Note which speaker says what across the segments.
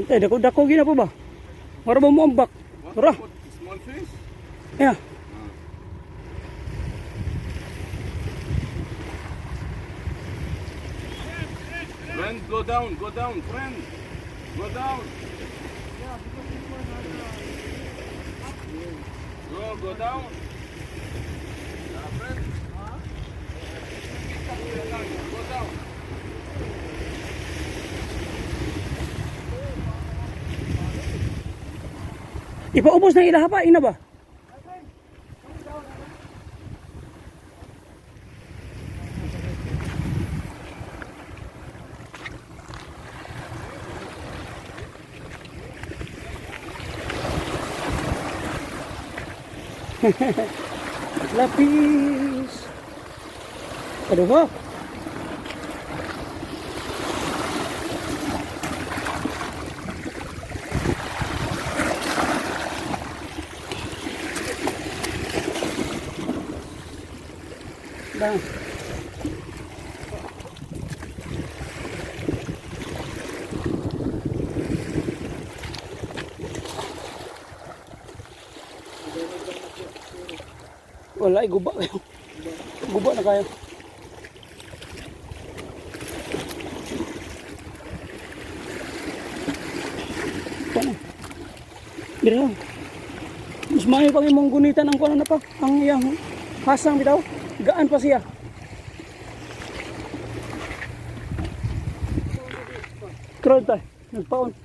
Speaker 1: Antay, dako dako gina po ba? Mara ba mo ambak? Tara.
Speaker 2: Small fish?
Speaker 1: Yeah.
Speaker 2: Friend, go down, friend. Go down. Go down. Friend. Go down.
Speaker 1: Ipaubos ng ilaha pa, ina ba? Lapis. Aduh. Bang. Wala, ay, guba kayo. Guba na kayo. Paano? Dira. Mas maayo pang imong gunitan ang kuno na pa. Ang iyang hasang bitaw. Gaan pa siya. Crowd tayo. Nagpaon.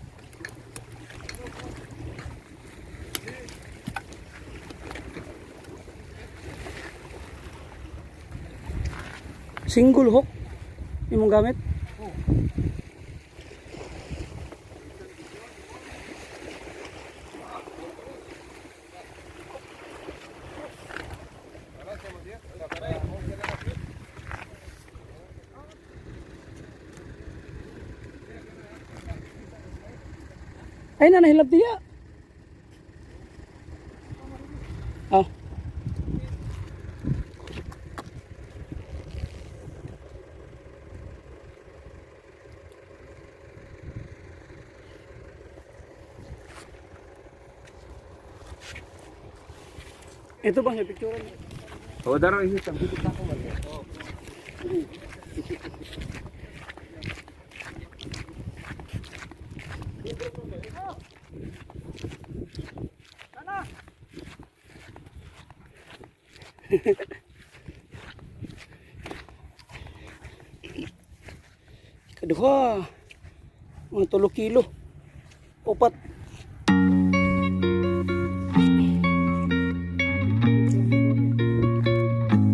Speaker 1: Single hook imong gamit. Ay na nahilab diya. Ah. Ito ba sa picture?
Speaker 2: Oh, daro ihit ang
Speaker 1: Kaduha. Mga 3 kilo. 4.